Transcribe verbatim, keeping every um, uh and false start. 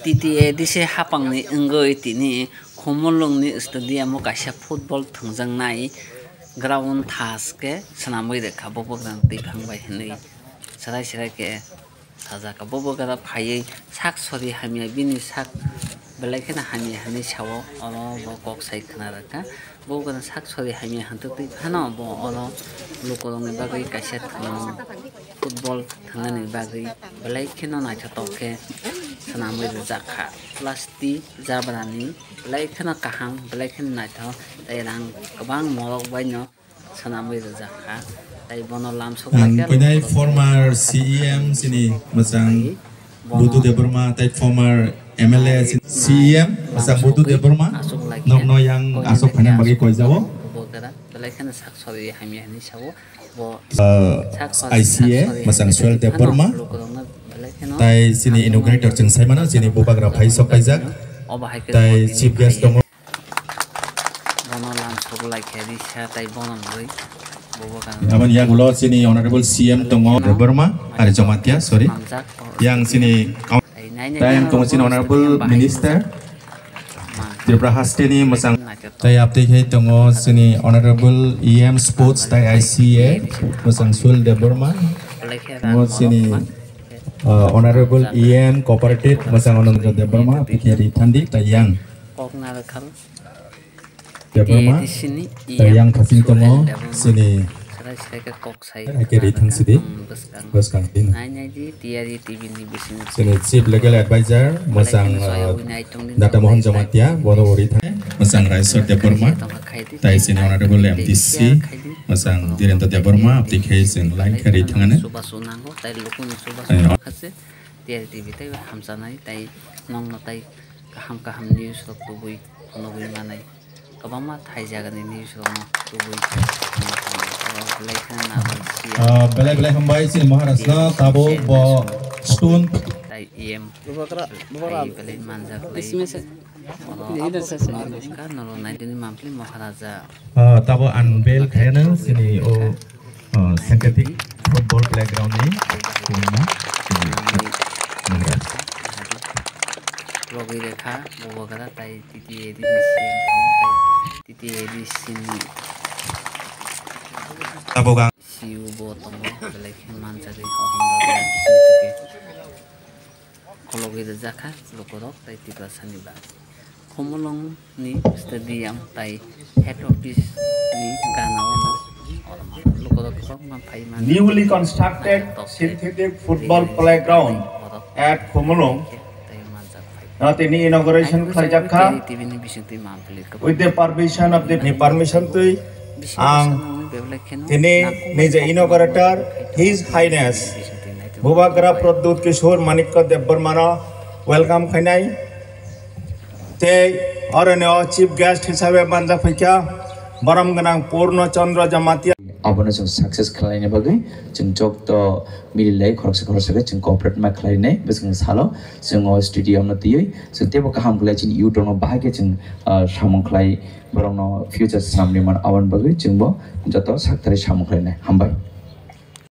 T T A D C hapangni wngwi tini Khumulwngni stadium-o kaisa football thwngjaknai ground thas khe swnamwi rwkha, bo bwkrang twiphang bai hwnwi swrai swrai khe sajak. Bo bwkrang phaiwi sak sori hamya, bini sak belai kheno hamya hwnwi sao, oro bo kok sai khna rwkha. Bo bwkrang sak sori hamya hwntwk twi phano bo oro lukurokni bagwi kaisa thwng football thwngnani bagwi belai kheno naithotok khe swnamwi rwjak kha. Plastic jabrani belai kheno kaham, belai kheno naithok, tei rang kwbang morok baino swnamwi rwjak kha. Tei bono lamsok Ang laikha, poinai lukurok former C E M sini mwchang tei bono Buddhu Debbarma tei former M L A, C E M, aswk Buddhu Debbarma, aswk laikha, nokno yang aswk phainani bagwi koijao. Bo kera belai kheno sak sori hamya hwnwi sao. Bo I C A, sak sori, masang Suel Debbarma, lukurokno belai kheno tai chini inaugurator chwng saimano, chini bubagra phai sok paijak, obo hai khe tai chief guest tongo. Bono lam sok lai khe risa tai bono mui bobo kan. Aboni yagulo chini honorable C M tongo, Debbarma, ari Jamatia, sorry. Yang chini tai yang tongo chini honorable minister, Tripura hasteni mwchang. Tai abtwi khai tongo chini honorable E M sports tai I C A, mwchang Suel Debbarma. Tongo chini, uh, honorable E M cooperative, mwchang Ananda Debbarma, P K Rithandi, tai yang. Debbarma, tai yang thasing tongo chini. Hai khe ri thang sidi, bwskang twi. Nai nai di, T R E T V ni bising. Chini Chief Legal Advisor, mwchang, uh, Data Mohan Jamatia, bono bo ri thang. Mwchang Raisor Debbarma, tai chini Honorable M D C, mwchang Dhirendra Debbarma, abtwi khe chwng line khe ri thangani. Subasu nango, tai lukuni subasu khase, T R E T V tai hamchanai, tai nongno tai kaham kaham news rok tubui phunugwi manai. Kwbangma thaijagani news rokno tubui belai kheno nabal sia. Ah, belai belai hambai chini Maharaj no tabuk bo stone. Tai E M. Bubagra, bubagra. Belai manjak lai. Dismiss. Oro ka nolo naidini mampli Maharaja. Ah, tabo unveil khaina chini o, ah, synthetic football playground ni kurma chini Maharaj. Logwi rekha bubagra tai T T A D ni C M tongo, tai T T A D C ni Abo ga- C E O bo tongo, belai khe manjagwi o hamjagwi bising twi khe khologwi rwjak kha lukurok tai Tiprasani bagwi. Khumulwng ni stadium tai head office ni gana o no lukurok kwbangma phai mano. Newly constructed synthetic football playground at Khumulwng. No, tini inauguration khlaijak kha. With the permission of the, ni permission twi ang tini nije inaugurator, His Highness Bubagra Pradyut Kishore Manikya Debbarma no welcome khainai. Tei oro no chief guest hisabe manjak phaikha borom gwnang Purno Chandra Jamatia. Abono chwng success khlaina bagwi chwng jokto mililai khoroksa khoroksa khe chwng cooperate ma khlainai bwswng salo chwng o stadium no twiwi chwng teibo kaham khlai chini youth rokno bahai khe chwng, ah, samung khlai borokno future swnamni man aboni bagwi chwngbo joto sakthari samung khlainai. Hambai.